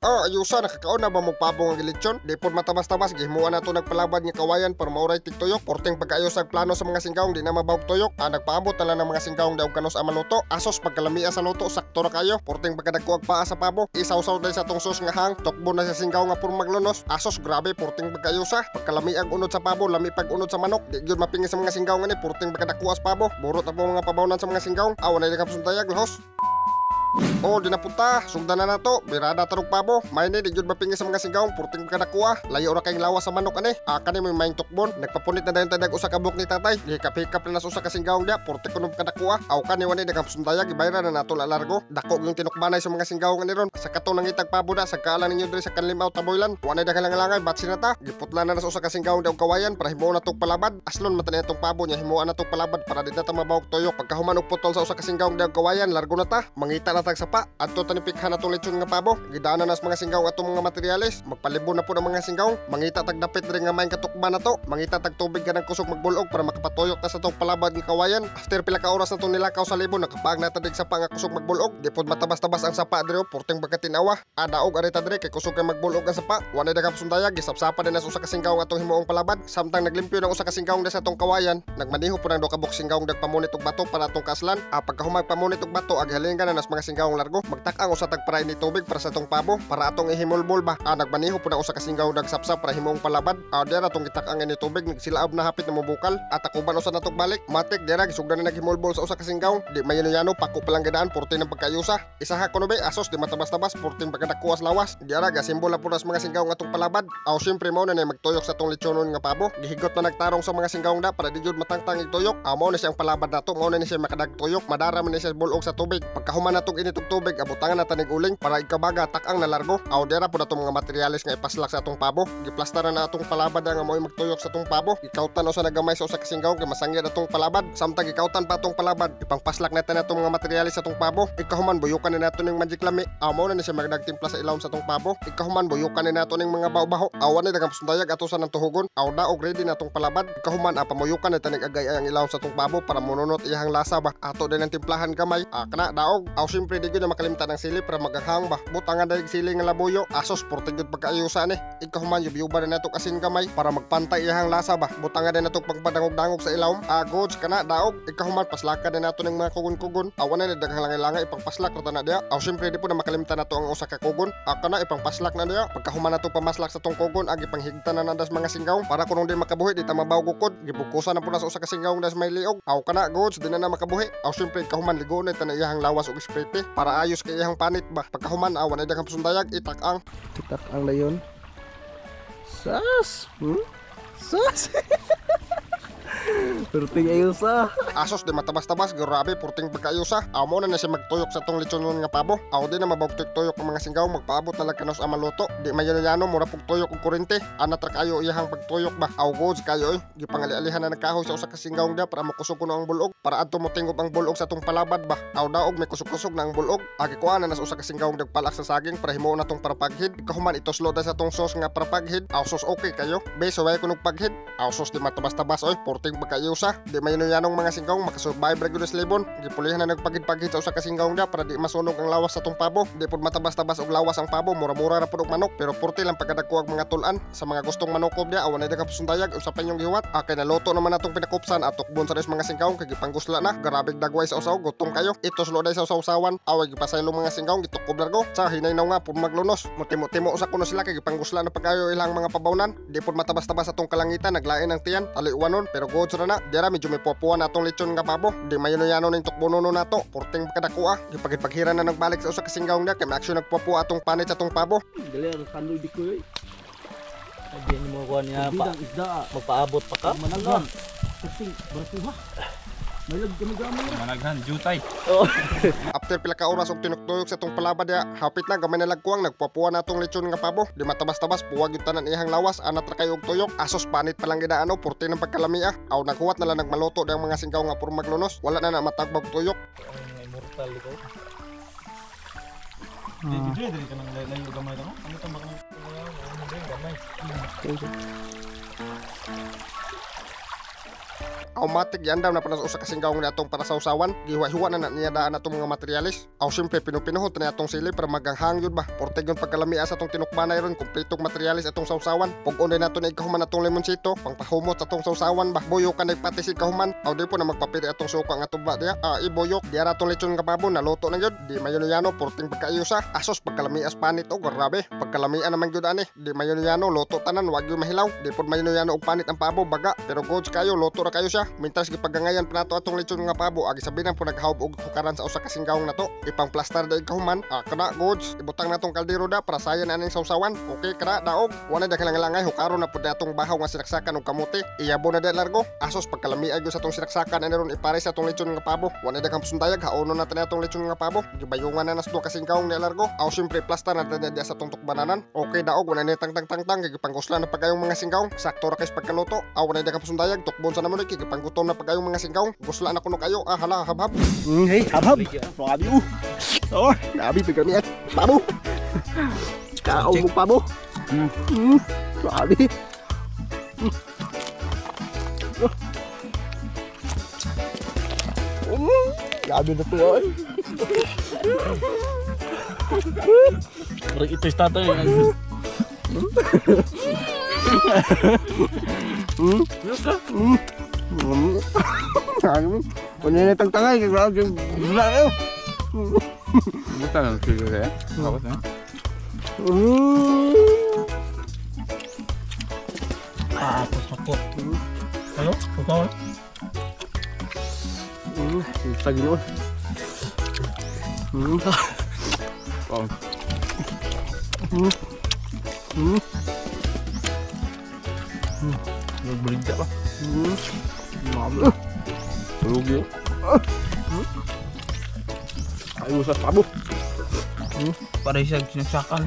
Oh, ayusa, nakakaon na ba mo pabo nga gilitsyon? Di pod matabas-tabas, gihimuan nato nagpalabad nga kawayan para mauray tigtuyok. Porting pagkaayos ang plano sa mga singgawng, di na mabawg tuyok. Ah, nagpaabot na lang ng mga singgawng daw kanos ang maluto. Asos pagkalamia sa luto, sakto ra kayo. Porting pagkadagko ang paa sa pabo. Isawsaw dahil sa tong sos nga hang, tukbo na sa singgaw nga puro maglunos. Asos grabe, porting pagkayusa. Pagkalami ang unod sa pabo, lami pag unod sa manok. Di gyud mapingi sa mga singgaw nga ni, porting pagkadakuas pabo. Burot na po mga pabawnan sa mga singgaw. Awa na kapsuntayag, lahos. Oh, di na punta. Sugdan na nato. Birada tarog pabo. May ni di jud mapingi sa mga singgawng purting kadakuha. Layo ra kayong lawas sa manok ani. Ah, kani may maing tukbon. Nagpapunit na dayon tadag usa ka buhok ni tatay. Gihikap-hikap na sa usa ka singgawng dia. Purti kuno kadakuha. Aw kani wani nagapsundayag gibayra na nato la largo. Dako yung tinukbanay sa mga singgawng ani ron. Sa katong nangitag pabo na sa kaala ninyo diri sa Kanlimaw Taboylan. Wa na daghang langay batsi na ta. Giputla na sa usa ka singgawng daw kawayan para himuon na tog palabad. Aslon man tani atong pabo nya himuon na tog palabad para di na ta mabawog tuyok. Pagkahuman og putol sa usa ka singgawng daw kawayan, largo na ta. Mangita na tag sapa. Adto ta ni pikhan atong lechon nga pabo. Gidaanan nas mga singgaw atong mga materyales. Magpalibo na po ng mga singgaw. Mangita tag dapit diri nga maing katukban nato. Mangita tag tubig kanang kusog magbulog para makapatuyok ta sa atong palabad nga kawayan. After pila ka oras natong nilakaw sa libon, nakapaag na ta dig sapa nga kusog magbulog. Di pod matabas-tabas ang sapa diri, porting pagkatinawa. Adaog ari ta diri kay kusog kay magbulog ang sapa. Wa na daghang sundayag, gisapsapa din nas usa ka singgaw nga atong himuong palabad. Samtang naglimpyo ng usa ka singgaw sa atong kawayan, nagmaniho po ng duha ka buok singgaw nagpamunit og bato para atong kaaslan. Ah, pagkahumag pamunit og bato, aghalingan na nas mga singgaw largo. Magtak-ang usa tag paray ni tubig para sa atong pabo para atong ihimulbol ba. Ah, nagmaniho po ng usa ka singgaw nagsapsap para himuong palabad. Ah, dira atong gitak-ang ini tubig nagsilaab na hapit na mobukal. At takuban usa natog balik. Matik dira gisugdan na naghimulbol sa usa ka singgaw. Di mayano-yano pako pa lang gadaan porte ng pagkayusa. Isaha kuno be asos di matabas-tabas porting pagkadakuas lawas. Diara gasimbol na po nas mga singgaw nga atong palabad. Aw syempre mao na ni magtuyok sa atong lechonon nga pabo. Gihigot na nagtarong sa mga singgaw da para di jud matangtang igtuyok. Aw mao na siyang palabad nato, mao na ni siya makadagtuyok. Madara man ni siya bulog sa tubig. Pagkahuman natong initog tubig, abutangan na tanig uling para ikabaga takang na largo. Aw dira po natong mga materyales nga ipaslak sa atong pabo. Giplastar na atong palabad nga mo'y magtuyok sa atong pabo. Gikautan usa na gamay sa usa ka singgaw kay masangyad atong palabad. Samtang gikautan pa atong palabad, ipangpaslak natin atong mga materyales sa atong pabo. Ikahuman buyukan na nato ning magic lami. Aw mao na ni siya magdagtimpla sa ilawom sa atong pabo. Ikahuman buyukan na nato ning mga baho-baho. Aw ni daghang sundayag ato sa nang tuhugon. Aw daog ready na atong palabad. Ikahuman pamuyukan na tanig agay ang ilawom sa atong pabo para monunot iyang lasa ba. Ato din ang timplahan gamay. Ah, kana daog. Aw syempre di gyud na makalimtan ang sili para maghahang ba. Butangan dahil sili nga labuyo. Asos porte gyud pagkaayusa ni. Ikahuman yubyuban na nato asin gamay para magpantay iyang lasa ba. Butangan din nato pagpadangog-dangog sa ilawom. Ah, goods kana daog. Ikahuman paslakan na nato ning mga kugon-kugon. Aw na daghang langay-langay ipangpaslak ra ta na diya. Aw syempre di po na makalimtan nato ang usa ka kugon. Ah, kana ipangpaslak na diya. Pagkahuman nato pamaslak sa tong kugon, agi panghigtan na nandas mga singgaw para kunong di makabuhi di ta mabaw gukod. Gibukusan na po na sa usa ka singgaw das may liog. Aw kana goods di na na makabuhi. Aw syempre kahuman ligo na ta na iyang lawas og esprite para ayos kay iyang panit ba. Pagkahuman aw na daghang sundayag itak-ang. Itak-ang dayon. Sas. Sas. Perting ayusa. Asos di matabas-tabas, grabe purting pagkaayusa. Aw mo na na siya magtuyok sa tong lechonon nga pabo. Aw di na mabawg tuyok ang mga singgaw, magpaabot na lang kanos ang maluto. Di mayano-yano mura pug tuyok og kurente. Ana tra kayo iyahang pagtuyok ba. Aw goods kayo oy. Gipangali-alihan na nagkahoy sa usa ka singgaw dia para mokusog kuno ang bulog. Para adto motingob ang bulog sa tong palabad ba. Aw daog may kusog-kusog na ang bulog. Agi kuha na sa usa ka singgaw nagpalak sa saging para himuon natong parapaghid. Kahuman ituslo da sa tong sauce nga parapaghid. Aw sauce okay kayo. Be suway kunog paghid. Aw sauce di matabas-tabas oy, purting pagkayusa. Di mayano-yanong mga singgaw makasurvive ra gyud sa libon. Gipulihan na nagpagid-pagid sa usa ka singgaw dia para di masunog ang lawas sa tong pabo. Di pud matabas-tabas og lawas ang pabo, mura-mura ra pud og manok, pero purti lang pagkadagko ang mga tul-an sa mga gustong manukob dia. Aw na daghang sundayag usa pa inyong gihuwat. Akay naluto naman natong pinakupsan atukbon sa mga singgaw kay gipanggusla na. Grabeg dagway sa usaw, gutom kayo. Ituslo day sa usaw-usawan. Aw gipasaylong mga singgaw gitukob largo. Sa hinay na nga pud maglunos. Mutimo-timo usa kuno sila kay gipanggusla na pagayo ilang mga pabawnan. Di pud matabas-tabas atong kalangitan, naglain ang tiyan, taliwanon, pero goods ra na. Dira medyo may puwapuan na atong lechon nga pabo. Di mayano-yano ning tukbonono nato. Purting pagkadakuha. Gipagipaghiran na nagbalik sa usa ka singgaw niya kay may-aksyon nagpuwapua atong panit sa atong pabo. Dali ang kandoy di ko oy. Ay, di mo kuha niya pa. Isda. Magpaabot pa ka? Managhan. Perting baratuha. Maylag kami gamay. Managhan, jutay. After pila ka oras og tinuktuyok sa atong palabad diha, hapit na gamay na lagkuang nagpuwapuwa na atong lechon nga pabo. Di matabas-tabas puwag yung tanan iyang lawas, anat ra kayo og tuyok. Asos panit pa lang gida ano, purti ng pagkalamia. Aw naghuwat na lang nagmaluto diyang mga singgaw nga puro maglunos. Wala na na matagbag tuyok. Ang immortal ikaw. Di di di ka nang layo gamay ta mo. Ano ta ba Gamay. Automatic giandam na para sa usa ka singgawong ni atong para sa usawan. Gihuwa-hiwa na niya daan atong mga materialis. Aw siyempre pinupinuhot na atong sili para maganghang yun ba. Porte yun pagkalamia sa atong tinukbanay ron kumpletong materialis atong sausawan. Pug-on din nato na ikahuman atong limonsito, pangpahumot sa atong sausawan ba. Boyo ka nagpati si kahuman. Aw di po na magpapiri atong suka nga tuba diya. Ibuyok diara atong lechon nga pabo naluto na yun. Di mayoniyano porting pagkaayusa. Asos pagkalamias panit o grabe. Pagkalamian naman gyud ani. Di mayoniyano luto tanan wag gyud mahilaw. Di pod mayoniyano og panit ang pabo baga. Pero goods kayo luto ra kayo siya. Mintras gipagangayan pa nato atong lechon nga pabo agi sabinan po naghawb og hukaran sa usa ka singgawong nato. Ipang plastar daig kahuman. Kana goods ibutang natong kaldero da para sayan aning sausawan. Okay kana daog. Wala na daghang hukaron na pud atong bahaw nga sinaksakan og kamote. Iyabo na da largo. Asos pagkalamiay gyud sa atong sinaksakan ani ron ipare sa atong lechon nga pabo. Wala daghang sundayag haono na tani atong lechon nga pabo. Gibayungan na nas duha ka singgawong ni largo. Aw siyempre plastar na tani diya sa atong tukbananan. Okay daog wala ni tang tang tang tang gipanguslan na pagayong mga singgawong. Sakto ra kay pagkaluto. Aw wala daghang sundayag tukbon sa namon kay gipanggutom na pagayong mga singgawong. Gusla na kuno kayo. Ah hala habhab. Hey, habhab. Grabe oh. Oh, grabe pagkami at pabo. Kaon mo pabo. Grabe. Grabe na to ay. Ito yung tatay. Kunin na tangtangay. Grabe. Buta lang siguro eh. Tapos na. Ah, pasok. Ano? Ikaw? Sa Ginoo. Wow. Nagbaligta pa. Mama. Rugi. Ay, sa pabo. Pare siya sinaksakan.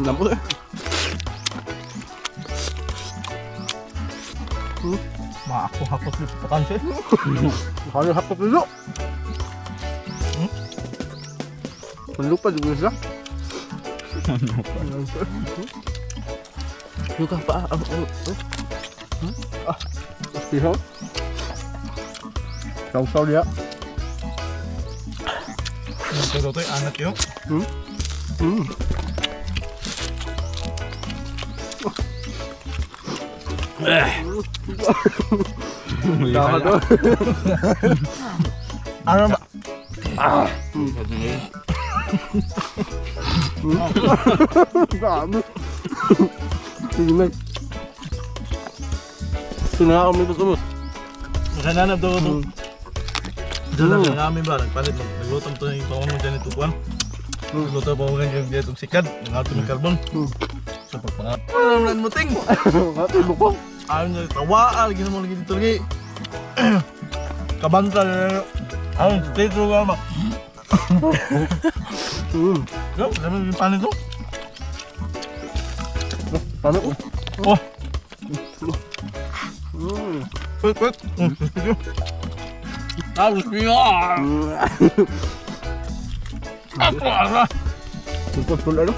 Lambot. Maako hakot sa pakansi. Halo hakot dulu. Lupa juga siya. Luka pa. Ah, pihaw. Saw-saw dia. Pero ito anak yun. Tama to. Ano ba? Grabe. Sige na. Sina ako may tutulot. Makananap daw ito. Diyan lang namin ba? Nagpalit. Naglutong to yung pangunan dyan ito kuwan. Nagluto pa ko ganyan dyan itong sikad. Nangato ng karbon. Sa pagpangat. Ano naman mo ting? Ate mo ko. Ayaw niya tawaan. Lagi naman lagi dito lagi. Kabanta. Ayaw, dito ka ma. Yo, sabi yung paano ito? Paano ko? Oh! Quick, quick! Tapos niya! Ako, ara! Tupot ano?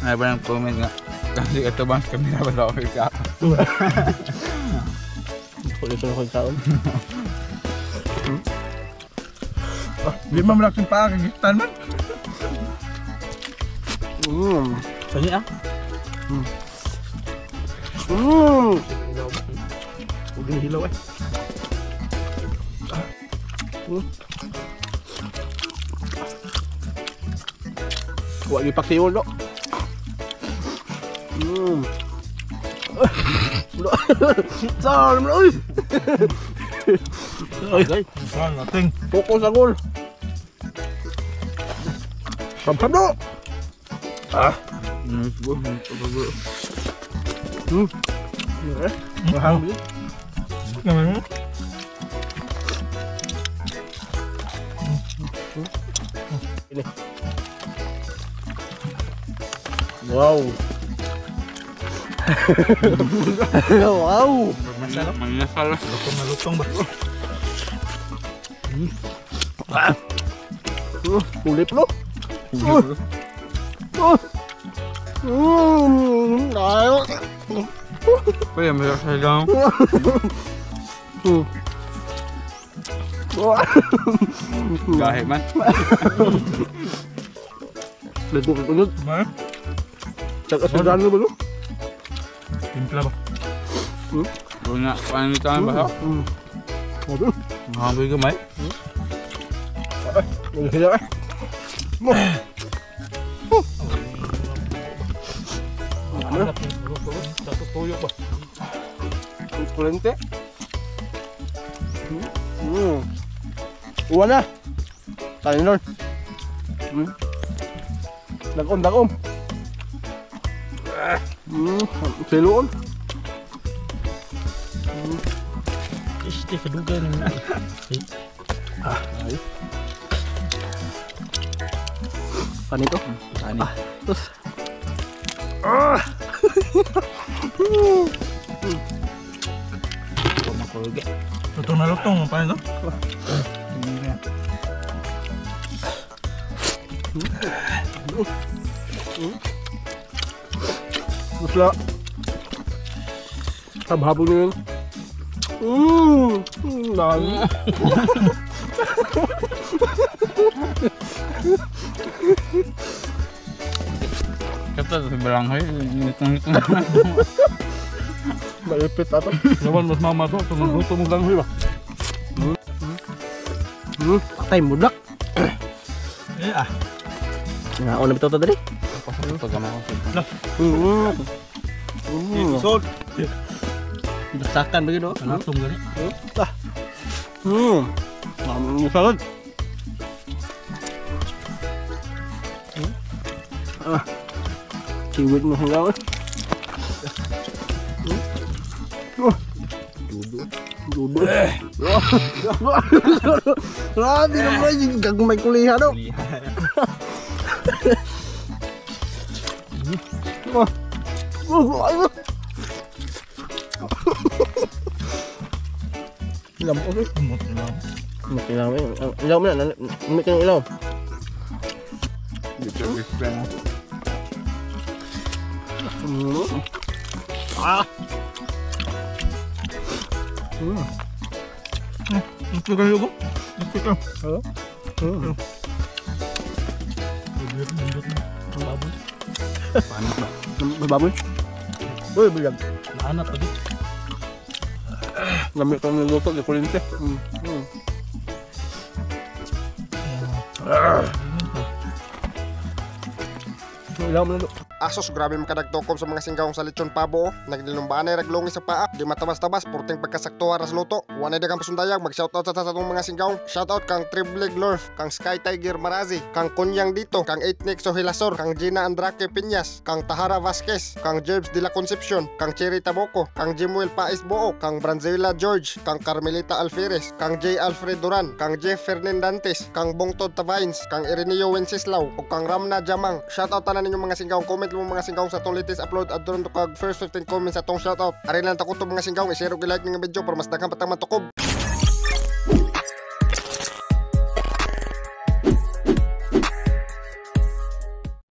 Ay ba ng comment nga? Kasi katubang kami na ba sa office ka? Kulit ko kaon. Di man malaking paa kagitan man. Saan niya? Huwag hilaw eh. Huwag ipaksiwol no. Saan mo oy? Oy, Saan natin? Focus sa goal. Pam no. Ah. Mahal. Ini. Wow. Wow. Manasal. Lutong na lutong ba? Ulip lo. Ayo. Pwede mo sa lang. Gahe man. Luto. Ma? Cak ba lo? Timpla ba? Una, paano ito ba? Waduh. Hampir gamay. Mahirap eh. Ano? Tuyok ba? Kurente. Uwan na. Tayo nun. Dagom, dagom. Siloon. Este kadugay ni. Ayos. Panito? Kanin. Terus. Makulog. Totoo na lutong pa no? Terus lah. Habhabol yun. Dami. Kata sa barangay, nitong-nitong. Maipit ato. Naman mas mama to, tumuluto mo lang ba? Patay mudak. Eh ah. Nga na bitaw ta diri. Sod. Daksakan ba gino? Latong gani. Ah. Salad. Ah. Kiwit mo hanggang. Dudo. Dudo. Grabe naman yung gagmay kuliha no. Ilaw mo. Ilaw mo. Ilaw mo na. May kang ilaw. Dito best. Ah. Ito kayo ko. Ito ka. Baboy. Paano ba? Baboy. Uy, bilag. Nahanap lagi. Lamig kang niluto di kuryente. Ilaw mo na do. Asos, grabe makadagtokob sa mga singgawong sa lechon pabo. Nagdinumbaan ay raglongi sa paa. Di matabas-tabas, porting pagkasaktuha ras luto. Wanay dagang pasundayag, mag-shoutout sa atong mga singgawong. Shoutout kang Triblig Lorf, kang Sky Tiger Marazi, kang Kunyang Dito, kang Etnik Sohilasor, kang Gina Andrake Piñas, kang Tahara Vasquez, kang Jerbs de la Concepcion, kang Cherry Taboko, kang Jimuel Pais Boo, kang Branzela George, kang Carmelita Alferez, kang J. Alfred Duran, kang Jeff Fernandantes, kang Bongtod Tavains, kang Ireneo Wenceslao, ug kang Ramna Jamang. Shoutout tanan ninyong mga singgawong. Comment mo mga singgawong sa atong latest upload at doon kag first 15 comments sa atong shoutout. Ari lang takuto mga singgawong, i-share ug i-like ning video para mas daghan pa tang matukob.